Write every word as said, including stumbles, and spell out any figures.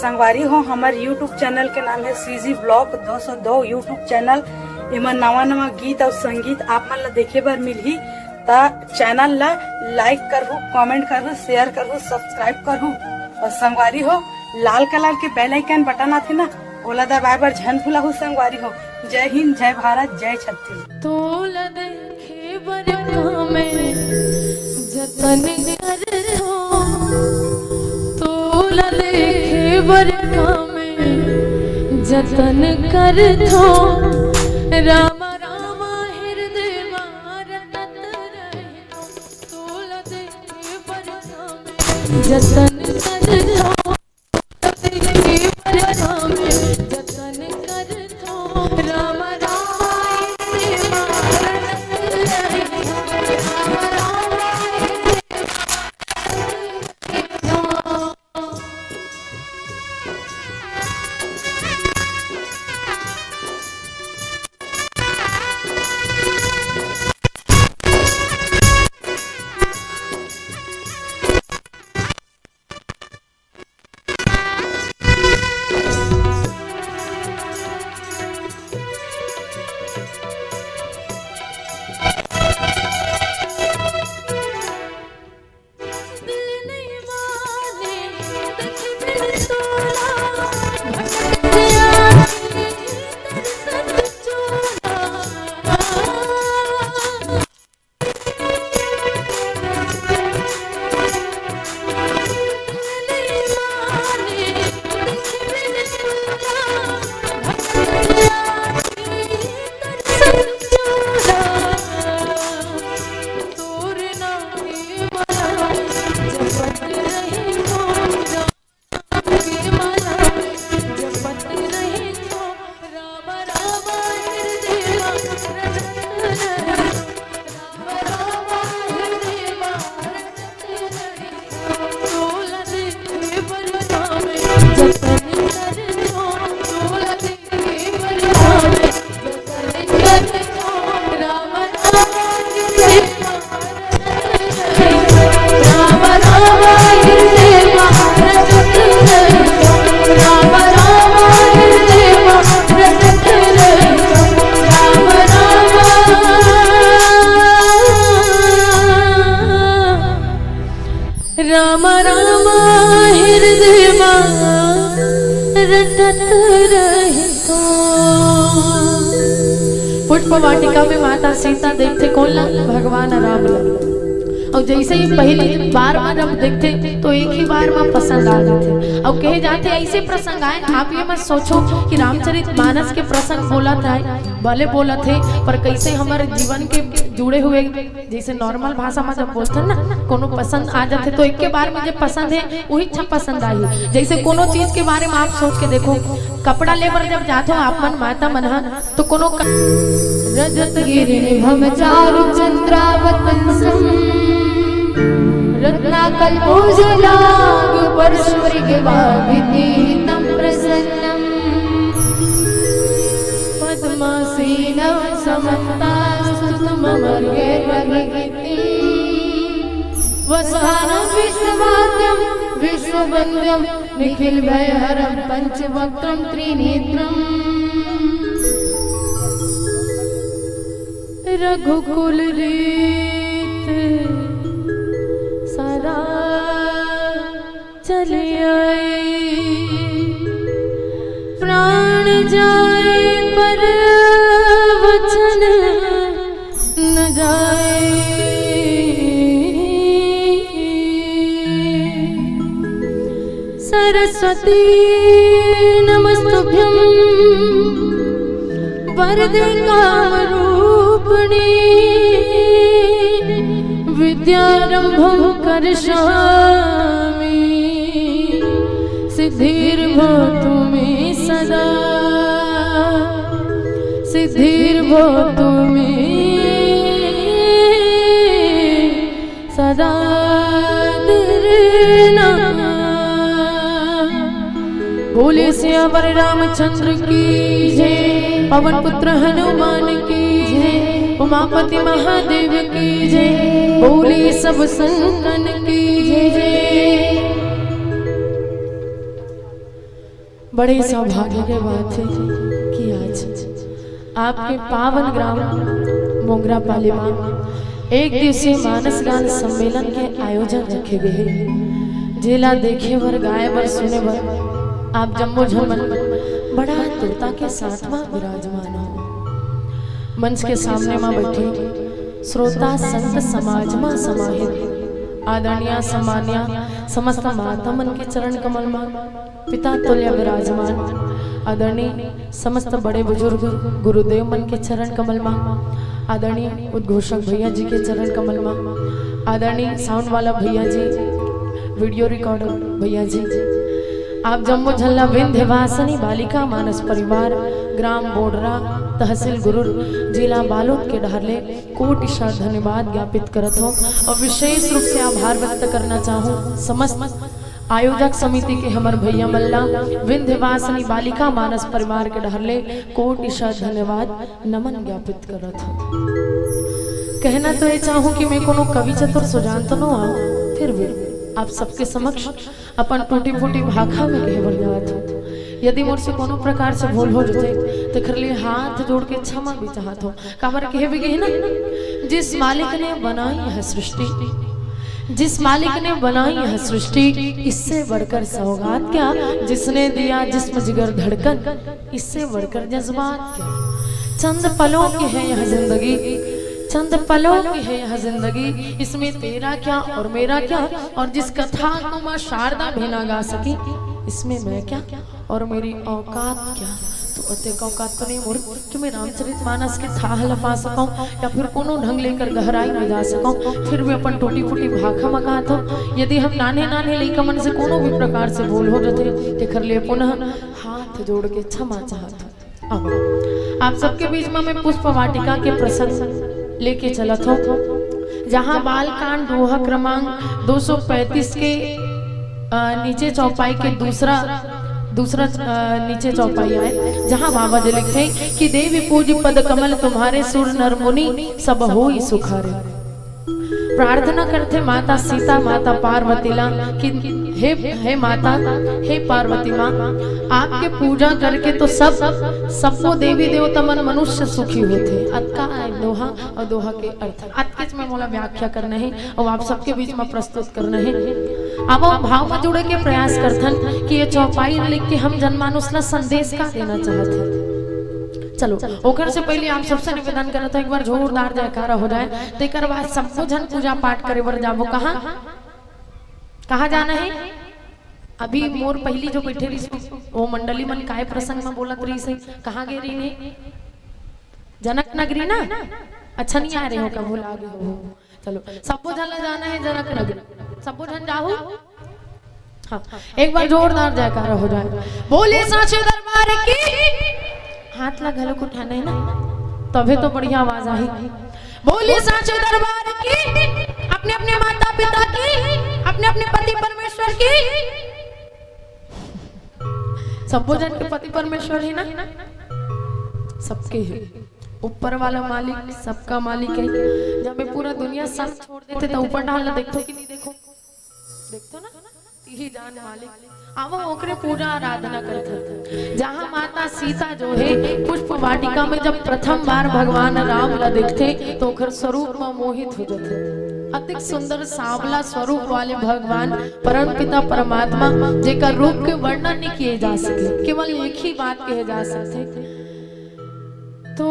संगवारी हो, हमर YouTube चैनल के नाम है CG Vlog दो सौ दो YouTube चैनल। एमा नवा नवा गीत अउ संगीत आप मन ला देखे बर मिलही, त चैनल ला लाइक करहू, कमेंट करहू, शेयर करहू, सब्सक्राइब करहू। अउ संगवारी हो, लाल कलर के बेल आइकन बटन आथे ना, ओला दबाए बर झन भुलाहू संगवारी हो। जय हिंद, जय भारत, जय छत्तीसगढ़। तोला देखे बर का मैं जतन करथों, तोला देखे बर का मैं जतन करथों। राम राम हृदय मा रटत रहिथों, तोला देखे बर का मैं जतन करथों। राम राम हृदय मा रटत रहिथों। पुष्प वाटिका में माता सीता देखथे कोन ला? भगवान राम ला। अउ जैसे ही पहली बार मा जब देखथे तो एक ही बार मा पसंद आ जाथे। अउ कहे जाथे ऐसे प्रसंग आए, आप ये मत सोचो कि रामचरित मानस के प्रसंग बोलत हे, भले बोलत हे, पर कैसे हमर जीवन के जुड़े हुए, जैसे नॉर्मल भाषा में जब बोलथन ना, कोनो पसंद आ जाथे तो एक के बार में जे पसंद हे वही अच्छा पसंद आही। जैसे कोनो चीज के बारे में आप सोच के देखो, कपड़ा ले बर जब जाथो आप मन, माता मन ह, तो कोनो क- रजत गिरिनिभम चारु चंद्रावतंसम रत्नाकल्पोजलाग परशुमृग वागितीतम प्रसन्नम पद्मासीन समन्तास्तुतमर्गैर्वगिति। वसानं विश्ववाद्यं विश्ववन्द्यं निखिलभयहरं पञ्चवक्त्रं त्रिनेत्रम्। रघुकुल रीत सदा चले आए, प्राण जाए पर वचन न जाए। सरस्वती नमस्तुभ्यं वरदे कामरूपिणी, विद्यारम्भं करिष्यामि सिद्धिर्भवतु मे सदा, सिद्धिर्भवतु मे सदा। बोले सियावर रामचंद्र की जय, पवन पुत्र हनुमान की जय, उमापति महादेव की जय, बोले सब संतन की जय। बड़े सौभाग्य के बात हे कि आज आपके पावन ग्राम मोंगरा पाली मा एक दिवसीय मानस गान सम्मेलन के आयोजन रखे गए हे, जेला देखे बर, गाए बर, सुने बर आप जम्मो झन मन बड़ा आतुरता के साथ मा विराजमान हो। मंच के सामने मा बैठे श्रोता संत समाज मा समाहित आदरणीय सम्मान्य समस्त माता मन के चरण कमल मा पिता तुल्य विराजमान आदरणीय समस्त बड़े बुजुर्ग गुरुदेव मन के चरण कमल मा, आदरणीय उद्घोषक भैया जी के चरण कमल मा, आदरणीय साउंड वाला भैया जी, वीडियो रिकॉर्डर भैया जी, आप जम्मो झन ला विंध्यवासिनी बालिका मानस परिवार, ग्राम बोडरा, तहसील गुरूर, जिला बालोद के डहर ले कोटि शत धन्यवाद ज्ञापित करत हों और विशेष रूप से आभार व्यक्त करना चाहूँ समस्त आयोजक समिति के हमर भैया मन ला, विंध्यवासिनी बालिका मानस परिवार के डहर ले कोटि शत धन्यवाद नमन ज्ञापित करत हों। कहना तो ये चाहूँ कि मैं कोनो कवि चतुर सुजान तो नो आऊँ, फिर भी आप सबके समक्ष अपन टूटी फूटी भाखा में कहे बर जात हों। यदि मोर से कोनो प्रकार से भूल हो जथे, तेखर लिए हाथ जोड़ के क्षमा भी चाहत हों। काबर कहे भी गई ना, जिस मालिक ने बनाई है सृष्टि, जिस मालिक ने बनाई है सृष्टि, इससे बढ़कर सौगात क्या, जिसने दिया जिस्म जिगर धड़कन, इससे बढ़कर जज्बात क्या। चंद पलों की है यह जिंदगी, चंद पलों की है यह जिंदगी, इसमें तेरा क्या और मेरा क्या, और जिस कथा को माँ शारदा भी ना गा सकी, इसमें मैं क्या और मेरी औकात क्या। तो अतेक औकात तो नहीं मोर कि मैं रामचरित मानस के थाह ल पा सकौं या फिर कोनो ढंग ले एकर गहराई में जा सकौं, फिर भी अपन टूटी फूटी भाखा म कहत हों। यदि हम नान्हे नान्हे लइका मन से कोनो भी प्रकार से भूल हो जथे, तेखर लिए पुनः हाथ जोड़ के क्षमा चाहत हों। अब आप सबके बीच में मैं पुष्प वाटिका के प्रसंग लेके चलत हों, जहाँ बाल कांड दोहा क्रमांक दो सौ पैंतीस के अ, नीचे चौपाई के दूसरा, दूसरा, अ, नीचे चौपाई आए, जहाँ बाबा जी लिखथे कि देवी पूज पद कमल तुम्हारे, सुर नर मुनि सब होई सुखारे। प्रार्थना करथे माता सीता, माता पार्वती ला कि हे, हे माता, हे पार्वती माँ, आपके पूजा करके तो सब, सबको देवी देवता मन मनुष्य सुखी होथे। अतका आए दोहा और दोहा के अर्थ। अतकेच में मोला व्याख्या करना हे और आप सबके बीच में प्रस्तुत करना हे। अब हम भाव में जुड़े के प्रयास करथन कि ये चौपाई लिख के हम जनमानुस ला संदेश का देना चाहत हे। चलो, ओकर से पहले आप सबसे निवेदन करत हों, एक बार जोरदार जयकारा हो जाए। तेकर बाद सबो झन पूजा पाठ करे बर जाबो। कहाँ, कहाँ जाना हे? अभी मोर पहली जो बैठे रहिस, वो मंडली मन काय प्रसंग में बोलत रहिस हे, कहाँ गे रहिन हे? जनक नगरी ना? अच्छा, नहीं आ रहे हो, का भुला गए हो? चलो, सबो झन ला जाना हे जनक नगरी, सबो झन जाहू। हाँ, एक बार जोरदार जयकारा हो जाए, बोले सांचे दरबार की। हाथ ला घलोक उठाना हे ना, तभे तो बढ़िया आवाज आही। बोले सांचे दरबार की, अपने अपने माता पिता की, अपने अपने पति परमेश्वर की। सबो झन के पति परमेश्वर हे ना, सबके हे। ऊपर वाला मालिक सबका मालिक हे। जब ये पूरा दुनिया सब छोड़ देथे त ऊपर डहर ला देखथो कि नहीं देखो? देखथो ना, तिही जान मालिक। आवो ओकरे पूजा आराधना करथन। जहाँ माता सीता जो हे पुष्प वाटिका में जब प्रथम बार भगवान राम ला देखथे तो ओकर स्वरूप में मोहित हो जथे। अतिक सुंदर सांवला स्वरूप वाले भगवान परमपिता परमात्मा, जेकर रूप के वर्णन नहीं किए जा सके, केवल एक ही बात कहे जा सकथे, तो